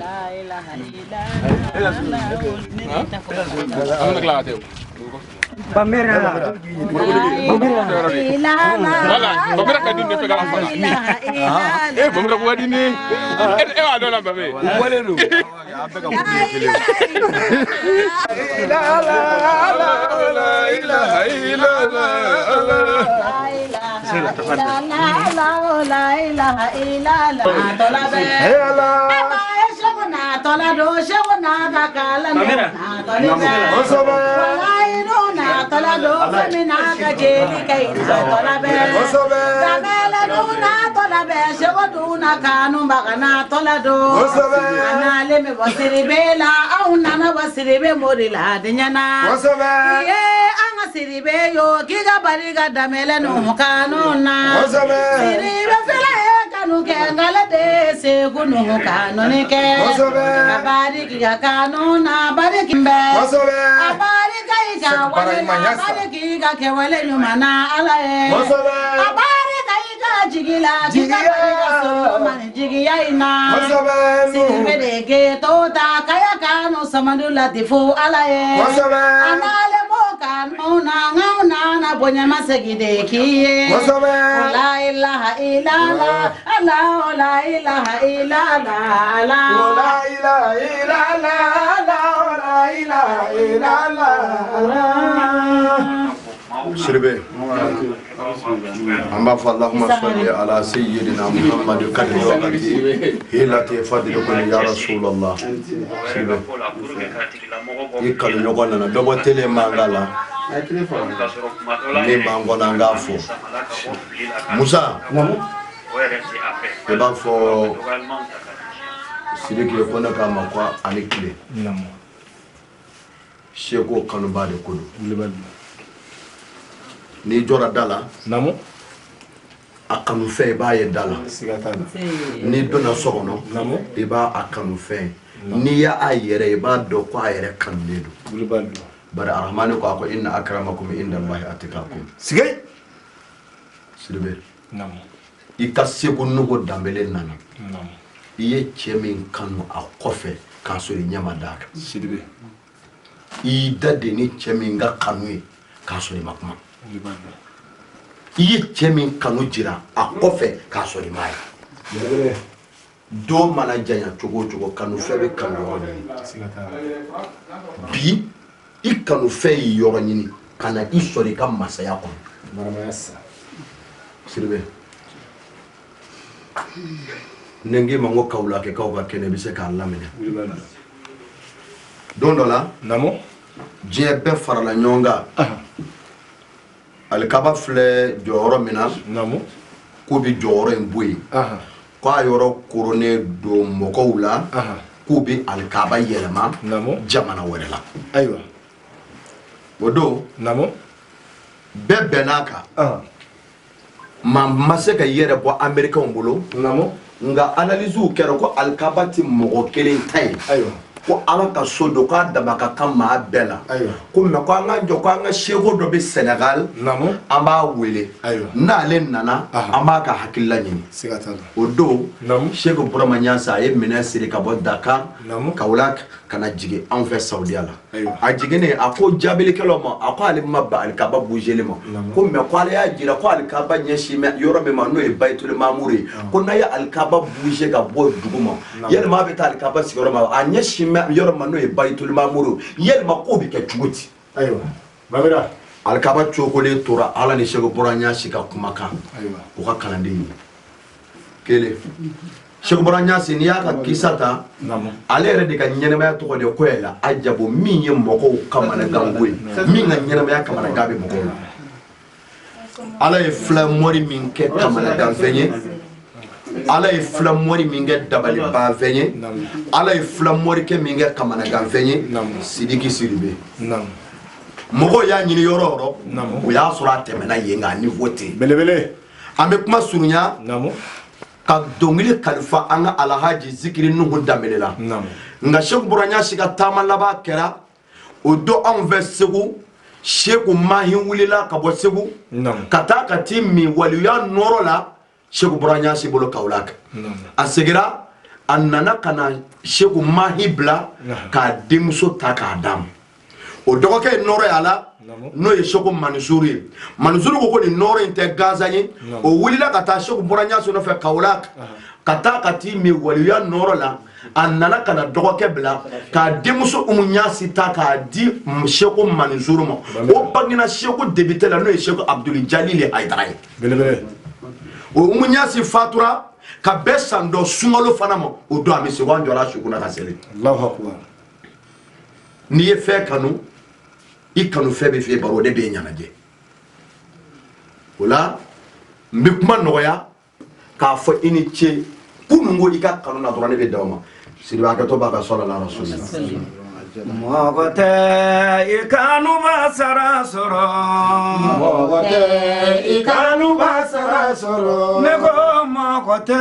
An bɛna tila ka tɛ o. Bamera. Voilà, Bamera ka di ne fɛ k'a faga. Eh, Bamera ko ka di ne. E b'a dɔn la Bamé. Wale don. An bɛɛ ka kutu ye kelen ye. La ilaha illallah. Siribe yo k'i ka barika damɛlɛ numu kanu na Siribe fila ye kanu kɛ nk'ale de ye segu numu kanu kɛ a bariki ka kanu na bariki bɛ a barika i ka wale la bariki i ka kɛwale ɲuman na Ala ye a barika i ka jigi la k'i ka barika sɔrɔ ma ni jigiya in na Siribe de geto ta kaya kanu samadu latifu Ala ye a n'ale m'o kanu na ŋaw nana bonya ma segin de k'i ye la ilaha illallah Allah la ilaha illallah Allah La ilaha illallah, la ilaha illallah. Siribe, an b'a fɔ Allahumma salli ala sayyidina Muhammad kadiri wakati hilati fadli kun ya Rasulallah. Siribe, i kanu ɲɔgɔn nana dɔ bɔ tele mankan la min b'an kɔnɔ an k'a fɔ. Musa, i b'a fɔ Sidiki ye ko ne k'a ma ko a ni tile. Seko kanuba de ko don. N'i jɔra da la, a kanufɛn i b'a ye da la. N'i donna so kɔnɔ, i b'a a kanufɛn ye. N'i y'a yɛrɛ i b'a dɔn ko a yɛrɛ kanunen don. Bari Arahamani ko a ko inna akramakum inda Allahi atikakum. Sigei. Sidibe, i ka seko nugu danbele nana. I ye cɛ min kanu a kɔfɛ k'a sɔrɔ i ɲɛ ma d'a kan. Sidibe. I y'i da de ni cɛ min ka kanu ye k'a sɔrɔ i ma kuma. I ye cɛ min kanu jira a kɔfɛ k'a sɔrɔ i m'a ye. Don mana janya cogo o cogo, kanufɛn bɛ kanu yɔrɔ ɲini. Bi i kanufɛn y'i yɔrɔ ɲini ka na i sɔrɔ i ka masaya kɔnɔ. Sidibe, ni n k'i ma n ko kawulakɛkaw ka kɛnɛ, i bɛ se k'a laminɛ. Don dɔ la, diɲɛ bɛɛ farala ɲɔgɔn kan. Alikaba filɛ jɔyɔrɔ min na, k'u bɛ jɔyɔrɔ in bɔ yen, k'a yɔrɔ koronnen don mɔgɔw la, k'u bɛ alikaba yɛlɛma jamana wɛrɛ la. Ayiwa. O don, bɛɛ bɛnn'a kan. Maa ma se ka i yɛrɛ bɔ américains bolo. Nka analysew kɛra ko alikaba tɛ mɔgɔ kelen ta ye. Ko Ala ka so don, k'a dama ka kan maa bɛɛ la. Ko mɛ ko an ka jɔ ko an ka seko dɔ bɛ Sénégal, an b'a wele. N'ale nana, an b'a ka hakilila ɲini. O don, Seko Burama Ɲasa a ye minɛn siri ka bɔ Dakar, Kaolack, ka na jigin anw fɛ Saudiya la. A jiginnen, a ko jaabilikɛlaw ma, a ko ale ma ban alikaba buzeli ma. Ko mɛ ko ale y'a jira ko alikaba ɲɛsin bɛ yɔrɔ min ma, n'o ye Bayitul Mamuru ye. Ko n'a ye alikaba buze ka bɔ dugu ma, yalima a bɛ taa alikaba sigiyɔrɔ ma, a ɲɛsin bɛ yɔrɔ ma, n'o ye Bayitul Mamuru ye, yalima k'o bɛ kɛ cogo di? Ayiwa. Babira. Alikaba cogolen tora Ala ni Seko Bura Ɲasi ka kumakan, u ka kalanden ye kelen. Seko Bura Ɲasi, n'i y'a ka kisa ta, ale yɛrɛ de ka ɲɛnɛmaya tɔgɔ de ko yɛlɛ ajabo, min ye mɔgɔw kamanaganko ye, min ka ɲɛnɛmaya kamanagan bɛ mɔgɔw la. Ala ye filamɔri min kɛ kamanaganfɛn ye, Ala ye filamɔri min kɛ dabalibanfɛn ye, Ala ye filamɔrikɛ min kɛ kamanaganfɛn ye, Sidiki Sidibe. Mɔgɔw y'a ɲini yɔrɔ o yɔrɔ, o y'a sɔrɔ a tɛmɛna yen nka a niveau tɛ yen. Belebele. An bɛ kuma surunya ka dɔnkili kalifa an ka Alahaji Zikiri Nuhu Danbele la. Nka Seku Bura Ɲasi ka taama laban kɛra o don anw fɛ Segu. Seku Mahi wulila ka bɔ Segu ka taa ka t'i min waliyuya nɔrɔ la Seku Bura Ɲasi bolo Kaolack. A segira A nana ka na Seku Mahi bila k'a denmuso ta k'a d'a ma. O dɔgɔkɛ ye nɔrɔ y'a la, n'o ye Seku Manisuru ye. Manisuru ko ko nin nɔrɔ in tɛ gansan ye. O wulila ka taa Seku Bura Ɲasi nɔfɛ Kawulak, ka taa ka t'i min waliya nɔrɔ la. A nana ka na dɔgɔkɛ bila k'a denmuso Umu Ɲasi ta k'a di Seku Manisuru ma. O bangena Seku debite la, n'o ye Seku Abdul Jalili Hayidara ye. O Umu Ɲasi fatura ka bɛɛ san dɔ sunkalo fana ma. O don a bɛ segu, an jɔra a su kunna ka seli. N'i ye fɛn kanu, i kanu fɛn bɛ f'e baro, o de b'e ɲɛnajɛ. O la n bɛ kuma nɔgɔya k'a fɔ i ni ce. Kunun ko i ka kanu na dɔrɔn, ne bɛ d'aw ma. Sidibe hakɛto b'a ka sɔrɔ la rasulillah. Mɔgɔ tɛ i kanu ba sara sɔrɔ. Mɔgɔ tɛ i kanu ba sara sɔrɔ. Ne ko mɔgɔ tɛ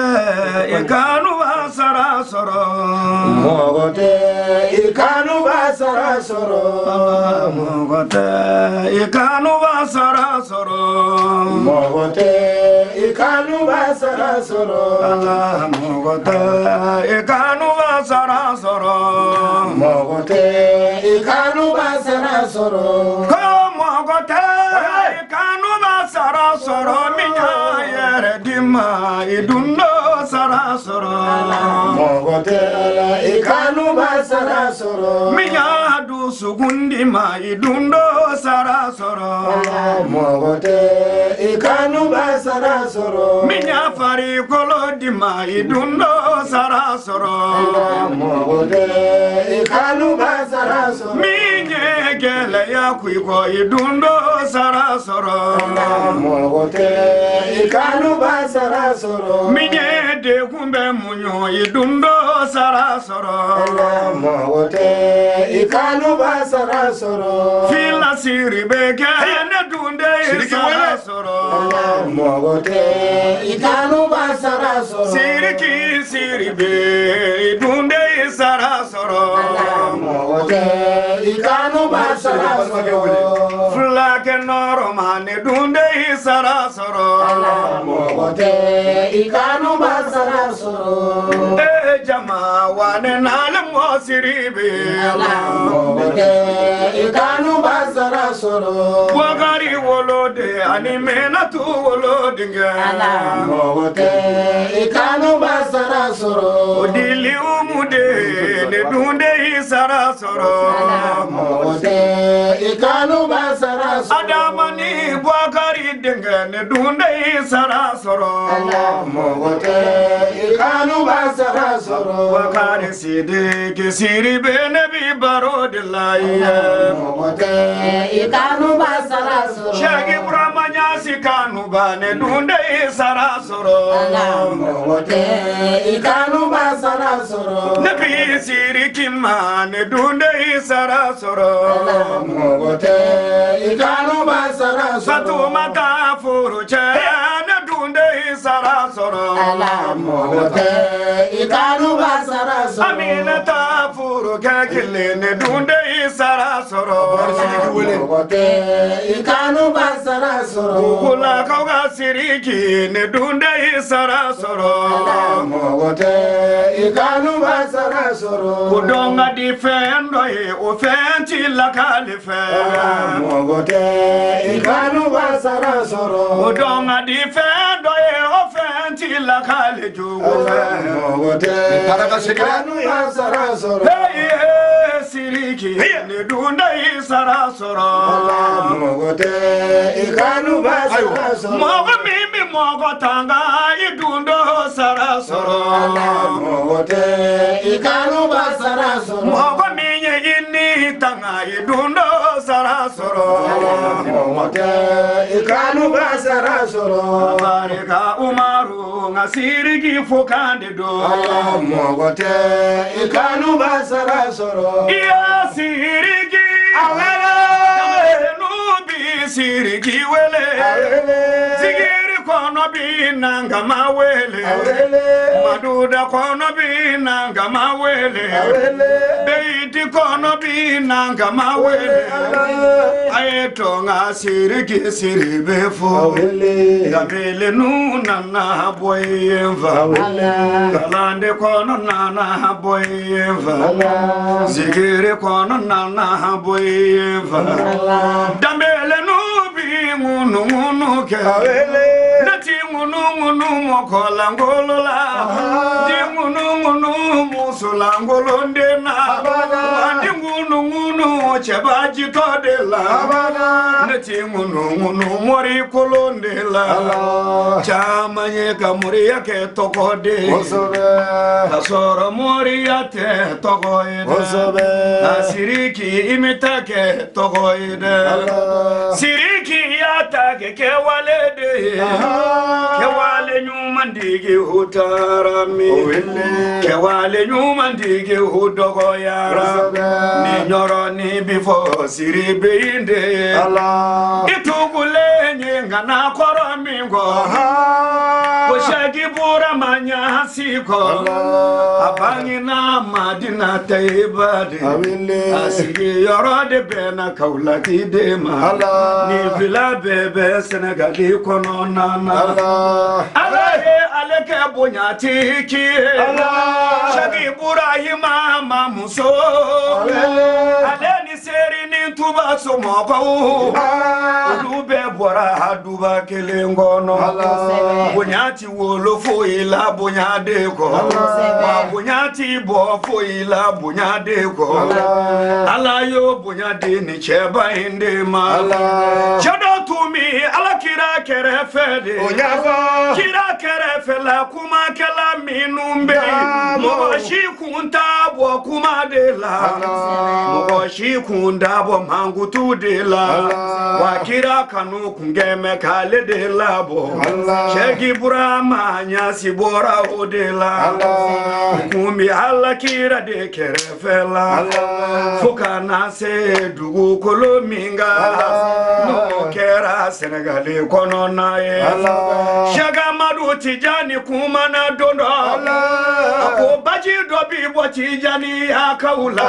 i kanu ba sara sɔrɔ. Mɔgɔ tɛ i kanu ba sara sɔrɔ. Mɔgɔ tɛ i kanu ba sara sɔrɔ. Mɔgɔ tɛ i kanu ba sara sɔrɔ. Mɔgɔ tɛ i kanu ba sara sɔrɔ. Mɔgɔ tɛ i kanu ba sara sɔrɔ. Ko mɔgɔ tɛ i kanu ba sara sɔrɔ, min y'a yɛrɛ di ma i dun sara sɔrɔ. Mɔgɔ tɛ i kanu ba sara sɔrɔ. Min y'a dusukun di ma i dun sara sɔrɔ. Mɔgɔ tɛ i kanu ba sara sɔrɔ. Min y'a farikolo di ma i dun sara sɔrɔ. Mɔgɔ tɛ i kanu ba sara sɔrɔ. Min ye gɛlɛya ku i kɔ i dun sara sɔrɔ. Mɔgɔ tɛ i kanu ba sara sɔrɔ. Min ye degun bɛ muɲu i dun sara sɔrɔ. Mɔgɔ tɛ i kanu ba sara sɔrɔ. Filasiri bɛ kɛ ne dun de ye sara sɔrɔ. Mɔgɔ tɛ i kanu ba sara sɔrɔ. Siriki Siribe i dun de ye sara sɔrɔ. Mɔgɔ tɛ i kanu ba sara sɔrɔ. Fulakɛ nɔrɔ ma ne dun de ye sara sɔrɔ. Mɔgɔ tɛ i kanu ba sara sɔrɔ. Ee jama wa ne n'ale mɔ Siribe. Mɔgɔ tɛ i kanu ba sara sɔrɔ. Wakari woloden ani Mɛnatu wolodenkɛ. Mɔgɔ tɛ i kanu ba sara sɔrɔ. O dili umu de ne dun de ye sara sɔrɔ. Mɔgɔ tɛ i kanu ba sara sɔrɔ. Adama ni Bukari denkɛ ne dun de ye sara sɔrɔ. Mɔgɔ tɛ i kanu ba sara sɔrɔ. Bakari Sidiki Siribe ne bi baro de la ye. Mɔgɔ tɛ i kanu ba sara sɔrɔ. Sɛki Burama Ɲasi kanu ba ne dun de ye sara sɔrɔ. Mɔgɔ tɛ i kanu ba sara sɔrɔ. Ne bi Siriki ma ne dun de ye sara sɔrɔ. Mɔgɔ tɛ i kanu ba sara sɔrɔ. Fatumata furu cɛ ne dun de ye sara sɔrɔ. Mɔgɔ tɛ i kanu ba sara sɔrɔ. Aminata furu kɛ kelen ne dun de ye sara sɔrɔ. Mɔgɔ tɛ i kanu ba sara sɔrɔ. Dukulakaw ka Siriki ne dun de ye sara sɔrɔ. Mɔgɔ tɛ i kanu ba sara sɔrɔ. Ko dɔn ka di fɛn dɔ ye o fɛn ti lakali fɛ. Mɔgɔ tɛ i kanu ba sara sɔrɔ. O dɔn ka di fɛn dɔ ye o fɛn ti lakali jugu fɛ. Mɔgɔ tɛ i kanu ba sara sɔrɔ. Hey Siriki ne dun de ye sara sɔrɔ. Mɔgɔ tɛ i kanu ba sara sɔrɔ. Mɔgɔ min bɛ mɔgɔ tanga i dun dɔ sara sɔrɔ. Mɔgɔ tɛ i kanu ba sara sɔrɔ. Mɔgɔ min ye i ni tanga i dun dɔ sara sɔrɔ. Mɔgɔ tɛ i kanu ba sara sɔrɔ. Barika Umaru nka Siriki fo kan de don. Mɔgɔ tɛ i kanu ba sara sɔrɔ. I ya Siriki. N'u bi Siriki wele. Sigiri kɔnɔ bi nangama wele. Maduda kɔnɔ bi nangama wele. Bɛyi Beyiti kɔnɔ bi nan kama wele a ye tɔn ka Siriki Siribe fo Danbele nu nana bɔ yen fa Kalande kɔnɔ nana bɔ yen fa Zigiri kɔnɔ nana bɔ yen fa Danbele nu bi ŋunu ŋunu kɛ ne ti ŋunu ŋunu mɔgɔ langolo la di ŋunu ŋunu muso langolo den na wa di ŋunu ŋunu cɛba jitɔ de la ne ti ŋunu ŋunu mori kolon de la caman ye ka moriya kɛ tɔgɔ de ye ka sɔrɔ moriya tɛ tɔgɔ ye dɛ a Siriki i mi ta kɛ tɔgɔ ye dɛ Siriki y'a ta kɛ kɛwale de ye kɛwale ɲuman digi o taara min kɛwale ɲuman digi o dɔgɔyara ni yɔrɔnin bi fɔ Siribe in de ye i tugulen ye nka n'a kɔrɔ min kɔ ko Sɛki Burama Ɲasi kɔ a bangena Madina Tayiba de a sigiyɔrɔ de bɛnna Kawulaki de ma ni fila bɛɛ bɛ Sɛnɛgali kɔnɔna na Ala ye ale kɛ bonyatigi ye Sɛki Burahima mamuso ale ni Seri ni Tuba somɔgɔw olu bɛɛ bɔra duba kelen kɔnɔ bonya ti wolo foyi la bonya de kɔ wa bonya ti bɔ foyi la bonya de kɔ Ala y'o bonya di ni cɛba in de ma cɛ dɔ tun bi Ala kira kɛrɛfɛ de kira kɛrɛfɛ la kumakɛla minnu bɛ yen mɔgɔ si kun t'a bɔ kuma de la mɔgɔ si kun t'a bɔ mankutu de la wa kira kanu kun kɛmɛ k'ale de labɔ Sɛki Burama Ɲasi bɔra o de la kun bi Ala kira de kɛrɛfɛ la fo ka na se dugukolo min kan n'o kɛra Sɛnɛgali kɔnɔna ye Sɛki Amadu Tijani kumana don dɔ a ko baji dɔ bi bɔ Tijani yakaw la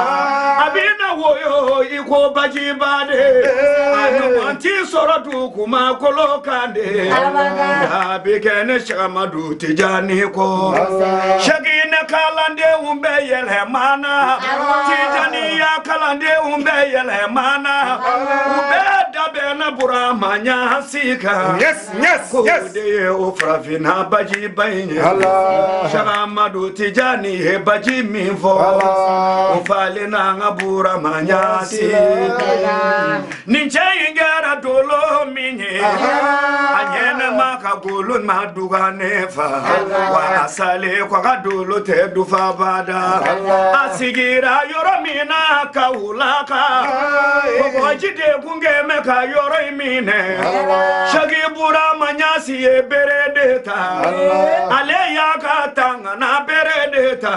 a bi na woyo i ko bajiba de a ɲɔgɔn ti sɔrɔ dugumakolo kan de a bi kɛ ne Sɛki Amadu Tijani kɔ Sɛki ne kalandenw bɛ yɛlɛmana Tijani ya kalandenw bɛ yɛlɛmana u bɛɛ dabɛnna Burama Ɲasi kan ko de ye o farafinna bajiba in ye Sɛki Amadu Tijani ye baji min fɔ o falenna an ka Burama Ɲasi nin cɛ in kɛra dolo min ye a ɲɛnɛma ka golo ma duga ne fa wa a salen kɔ ka dolo tɛ dufa bada a sigira yɔrɔ min na Kawulaka kɔgɔji de kun kɛmɛ ka yɔrɔ in minɛ Sɛki Burama Ɲasi ye bere de ta ale y'a ka tangana bere de ta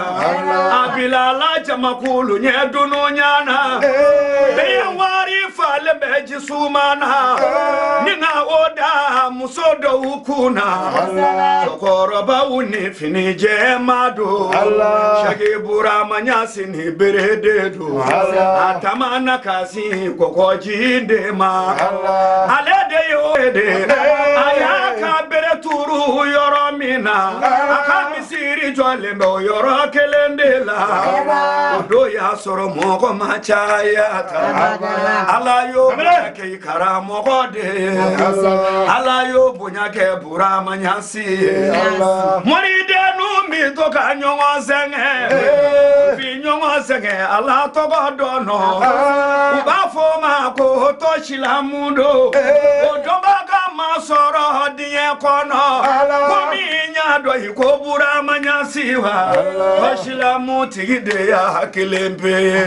a bilala jamakulu ɲɛ dunu ɲana bɛɛ wari falen bɛ ji suma na ni ka o da muso dɔw kunna cɛkɔrɔbaw ni fini jɛma don Sɛki Burama Ɲasi ni bere de don a tamana ka sin kɔgɔji de ma ale de y'o de a y'a ka bere turu yɔrɔ min na a ka misiri jɔlen bɛ o yɔrɔ kelen de la o don y'a sɔrɔ mɔgɔ ma caya ta Ala y'o bonya kɛ i karamɔgɔ de ye Ala y'o bonya kɛ Burama Ɲasi ye moridennu bi to ka ɲɔgɔn sɛgɛn bi ɲɔgɔn sɛgɛn Ala tɔgɔ dɔn nɔ u b'a fɔ o ma ko tɔsilamu don o dɔnbaga ma sɔrɔ diɲɛ kɔnɔ ko min y'a dɔn i ko Burama Ɲasi wa tɔsilamu tigi de y'a kelen pe ye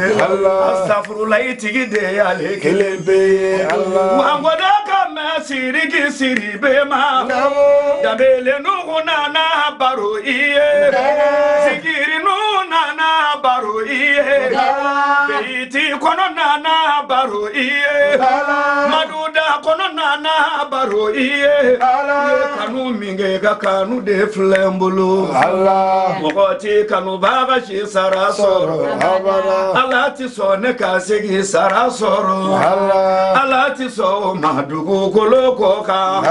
asafurulayi tigi de y'ale kelen pe ye wa n ka mɛn Siriki Siribe ma Danbele Nuhu nana baro i ye Sigiri Nuhu nana baro i ye Beyiti kɔnɔ nana baro i ye Maduda kɔnɔ nana na baro i ye kanu min kɛ ka kanu de filɛ n bolo mɔgɔ ti kanubaga si sara sɔrɔ Ala ti sɔn ne ka segin sara sɔrɔ Ala ti sɔn o ma dugukolo kɔ kan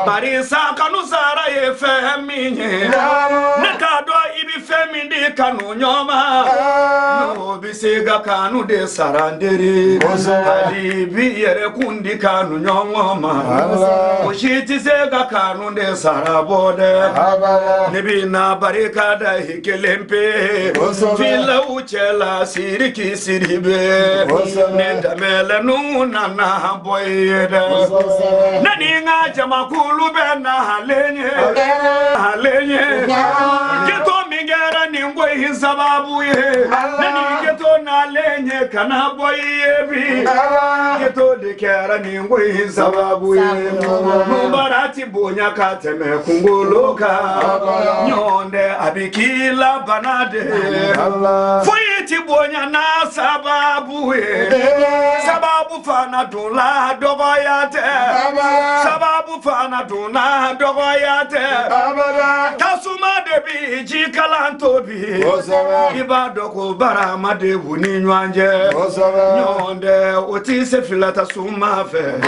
barisa kanu sara ye fɛn min ye ne k'a dɔn i bɛ fɛn min di kanu ɲɔgɔn ma n'o bɛ se ka kanu de sara n teri hali bi yɛrɛ kun di kanu ɲɔgɔn ma o si tɛ se ka kanu de sara bɔ dɛ ne bɛ na barika da i kelen pe filaw cɛla Siriki Sidibe ne Danbɛlɛnu nana bɔ i ye dɛ ne ni n ka jamakulu bɛ na halen ye halen ye keto min kɛra nin ko in sababu ye ne ni keto nalen ye kana bɔ i ye bi keto de kɛra nin ko in sababu ye nubara ti bonya ka tɛmɛ kunkolo kan ɲɔgɔn dɛ a bɛ k'i la bana de foyi ti bonya n'a sababu ye sababu fana dun la dɔgɔya tɛ sababu fana dun la dɔgɔya tɛ tasuma de bi ji kalan tobi i b'a dɔn ko barama de b'u ni ɲɔgɔn cɛ ɲɔgɔn dɛ o ti se fila tasuma fɛ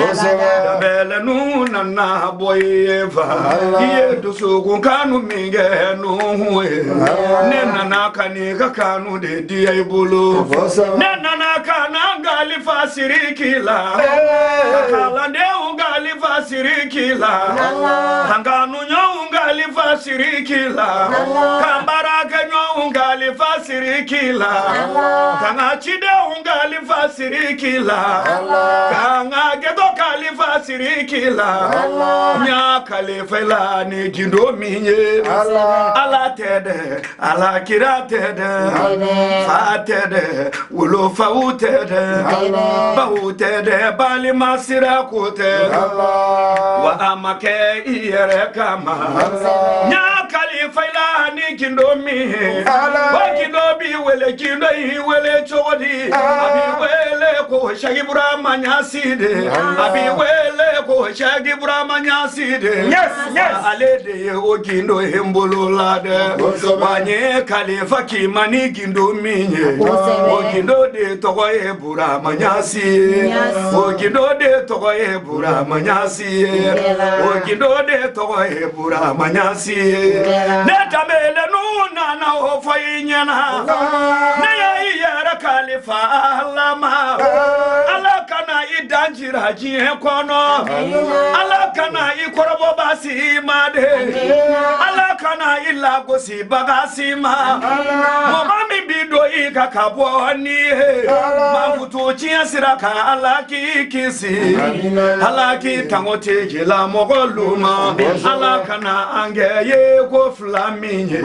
Danbɛlɛnu nana bɔ i ye fa i ye dusukun kanu min kɛ Nuhu ye ne nana ka n'i ka kanu de diya i bolo ne nana ka na n kalifa Siriki la ka kalandenw kalifa Siriki la ka kanuɲɔgɔnw kalifa Siriki la ka baarakɛɲɔgɔnw kalifa Siriki la ka n ka cidenw kalifa Siriki la ka n ka ghetto kalifa Siriki la n y'a kalifa i la ni gindo min ye Ala tɛ dɛ Ala kira tɛ dɛ fa tɛ dɛ wolofaw tɛ dɛ baw tɛ dɛ balima sira ko tɛ wa a ma kɛ i yɛrɛ kama n y'a kalifa i la ni gindo min ye o gindo b'i wele gindo y'i wele cogo di a b'i wele ko Sɛki Burama Ɲasi de a b'i wele ko Sɛki Burama Ɲasi de ale de ye o gindo ye n bolo la dɛ wa n ye kalifa k'i ma ni gindo min ye o gindo de tɔgɔ ye Burama Ɲasi ye o gindo de tɔgɔ ye Burama Ɲasi ye o gindo de tɔgɔ ye Burama Ɲasi ye ne Danbɛlɛnu nana o fɔ i ɲɛna ne ye i yɛrɛ kalifa Ala ma Ala kana i dan jira diɲɛ kɔnɔ Ala kana i kɔrɔbɔ baasi ma de Ala kana i lagosi baga si ma mɔgɔ min bi don i kan ka bɔ ni ye mankutu tiɲɛ sira kan Ala k'i kisi Ala k'i tango tɛ mɔgɔ lu ma Ala kana an kɛ ye ko fila min ye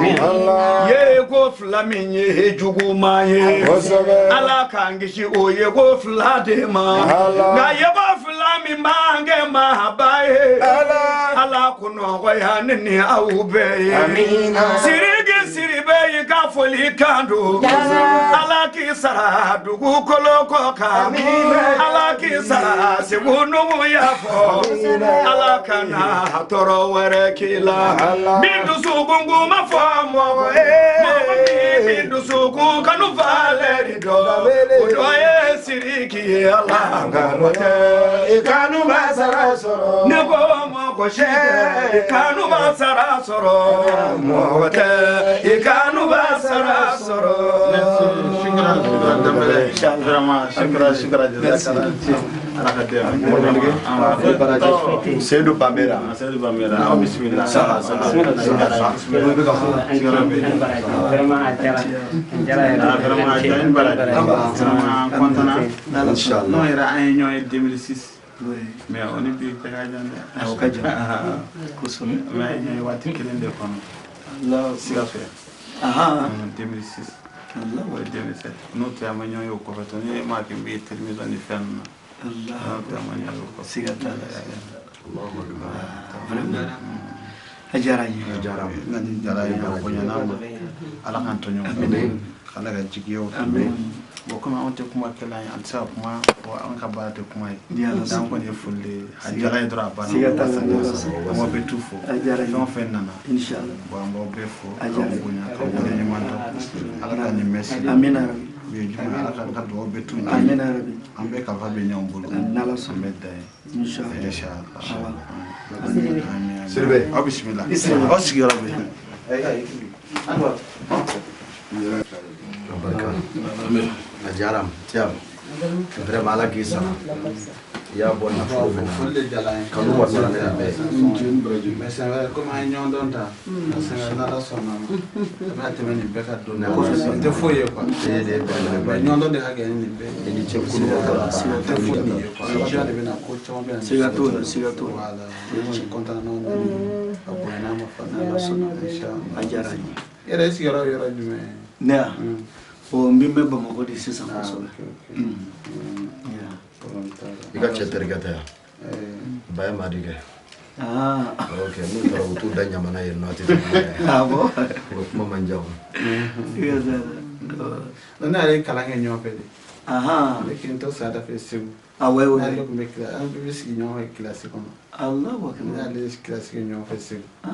ye ko fila min ye juguman ye Ala k'an kisi o ye ko fila de ma nka ye ko fila min b'an kɛ maaba ye Ala ko nɔgɔya ne ni aw bɛɛ ye Siriki Sidibe i ka foli kan don Ala k'i sara dugukolo kɔ kan Ala k'i sara Segu Nuhu y'a fɔ Ala kana tɔɔrɔ wɛrɛ k'i la min dusukun kuma fɔ mɔgɔ ye mɔgɔ min dusukun kanu valeur dɔn o dɔ ye Siriki ye Ala kanu tɛ i kanu b'a sara sɔrɔ ne ko mɔgɔ si tɛ i kanu b'a sara sɔrɔ mɔgɔ tɛ i kanu b'a sara sɔrɔ. Shukran, shukran, Dembele. Vraiment, shukran, shukran, jazakallah. Ala ka dɛmɛ. Seydou Bambera. Seydou Bambera. Aw bisimila. Saha, saha. Vraiment, a diyara a diyara yɛrɛ. Vraiment, a diyara ni baraji. Vraiment, an content na. Inchallah. N'o yɛrɛ an ye ɲɔgɔn ye 2006. Mais o ni bi cɛ ka jan dɛ. O ka jan. Kosɛbɛ. Mais an ye ɲɔgɔn ye waati kelen de kɔnɔ. Sikaso yan. 2006. O ye 2007. N'o tɛ an ma ɲɔgɔn ye o kɔfɛ tuguni ne m'a kɛ n bɛ télévision ni fɛn ninnu na. N'o tɛ an ma ɲɔgɔn ye o kɔfɛ. Siga t'a la. Vraiment. A diyara n ye. A diyara n ye. Nka nin diyara n ye, a bonyana n ma. Ala k'an tɔɲɔgɔn. Amin. Ala ka jigiyaw. Amin. Bon, komi anw tɛ kuma kɛla ye, an tɛ se ka kuma, an ka baara tɛ kuma ye. Ni Ala sɔnna. An kɔni ye foli de ye. A diyara n ye dɔrɔn a banna. Siga t'a la, ni Ala sɔnna. An b'aw bɛɛ tu fo. A diyara n ye. Fɛn o fɛn nana. Inshallah. Bon, an b'aw bɛɛ fo. A diyara n ye. K'aw bonya, k'aw waleɲuman dɔn. Ala ka nin mɛn si. Amina yarabi. U ye jumɛn, Ala ka dugawu bɛɛ tu ɲɛ. Amina yarabi. An bɛɛ kalifa bɛ ɲɔgɔn bolo. N'Ala sɔnna. An bɛ dan ye. Inshallah. Inshallah. Amin. Siribe. Aw bisimila. I Siribe. Aw sigiyɔrɔ bɛ yen. Barika. A diyara n ye. Vraiment Ala k'i sara. I y'a bɔ nafolo min na. Foli de diyara n ye. Kanu wasara ne la bɛɛ ye. Mais c'est vrai, comme an ye ɲɔgɔn dɔn tan, c'est vrai, n'Ala sɔnna ma, a bɛna tɛmɛ nin bɛɛ ka don na. Nin tɛ foyi ye quoi. E de ye belebeleba Mais ye. ɲɔgɔn dɔn de ka gɛlɛn ni nin bɛɛ ye. I ni ce kunu ko la. Nin tɛ foyi nin ye quoi. Adamadenya de bɛ na, ko caman bɛ na. Siga t'o la, siga t'o la. Voilà. Ne kɔni content na n'aw nana. A bonyana an ma fana. N'Ala sɔnna. Inchallah. A diyara n ye. I yɛrɛ, i sigiyɔrɔ ye yɔrɔ jumɛn ye? Ne ya? Bon, n bɛ Bamakɔ de sisan kosɛbɛ. Yeah. I ka cɛ terikɛ tɛ yan. Baye Madi kɛ. Ah. Ok, n'u taara u t'u da ɲamana yen nɔ, a tɛ tɛmɛ n'a ye. Ah bon? O kuma man jan o. Siga t'a la. Ne yɛrɛ ye kalan kɛ ɲɔgɔn fɛ de. Ahan. Ne kelen to Sada fɛ Segu. Ah ouais, ouais. N'ale tun bɛ kila, an bɛɛ bɛ sigi ɲɔgɔn fɛ kilasi kɔnɔ. Allahu akbar. Ne y'ale kilasi kɛ ɲɔgɔn fɛ Segu. Ah.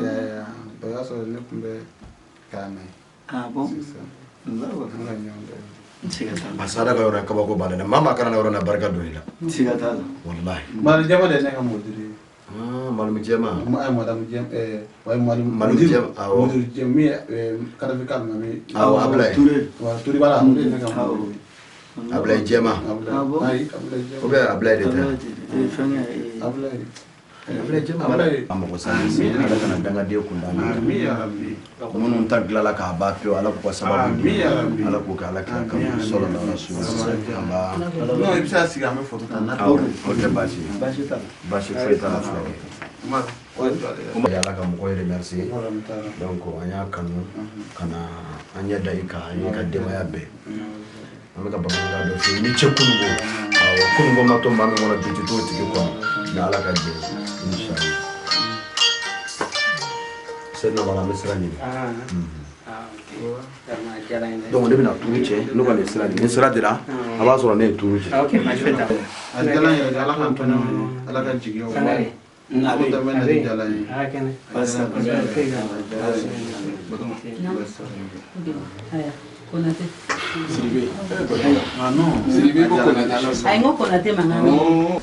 Ya, o y'a sɔrɔ ne tun bɛ kalan na yen. Ah bon? Sisan. Allahu An akbar. ka ɲɔgɔn dɔn. Siga t'a la. A Sada ka yɔrɔ in kabako b'a la dɛ. Maa maa kana na yɔrɔ in na barika don i la. Siga t'a la. Wallahi. Mali jɛma de ye ne ka mɔdiri ye. Ah, Malumu jɛma. Madamu jɛma, wa Malumu Malumu jɛma, awɔ. Mudiri jɛma min ye Kadafi ka alimami. Awɔ, Abulaye. Ture. Wa Ture b'a la, o de ye ne ka mɔdiri ye. Abulaye jɛma. Abulaye. Ah bon? Ayi, Abulaye jɛma. Ou bien Abulaye de tɛ. Abulaye, fɛngɛ, Abulaye. Abulaye jɛma. Abulaye. A mago sa ni Ala kana dangaden kun d'an na. Amin ya Rabbi. Minnu ta dilanla k'a ban pewu, Ala k'u ka sababu di. Amin ya Rabbi. Ala k'o kɛ Ala kira kanu. Sallallahu alaihi wasallam. Non, i bɛ se ka sigi, an bɛ photo ta. Awɔ, o tɛ baasi ye. Baasi t'a la. Baasi foyi t'a la fulakɛ. Umar, o ye jɔ ale. Ala ka mɔgɔw remercier. Donc an y'a kanu ka na an ɲɛ da i kan, an y'i ka denbaya bɛɛ. An bɛ ka bamanankan dɔ f'i ye, i ni ce kununko. Awɔ, kununko ma to maa min kɔnɔ bi tɛ t'o tigi kɔnɔ. Ni Ala ka jɛ ye, inchallah. Seydina Bala, an bɛ sira ɲini. Ah, ok. Vraiment, a diyara n ye dɛ. Donc ne bɛna turu cɛ, ne kɔni ye sira ɲini. Ni sira dira, a b'a sɔrɔ ne ye turu cɛ. Ok, baasi foyi t'a la. A diyara n yɛrɛ de, Ala k'an tɔɲɔgɔn ye, Ala ka jigiyaw. Sangare. Ko dɛmɛ na de diyara n ye. Ah, kɛnɛ. Baasi t'a la. Aya, Konate. Siribe. Ah non. Siribe ko Konate. Ayi, n ko Konate mankan mɛn.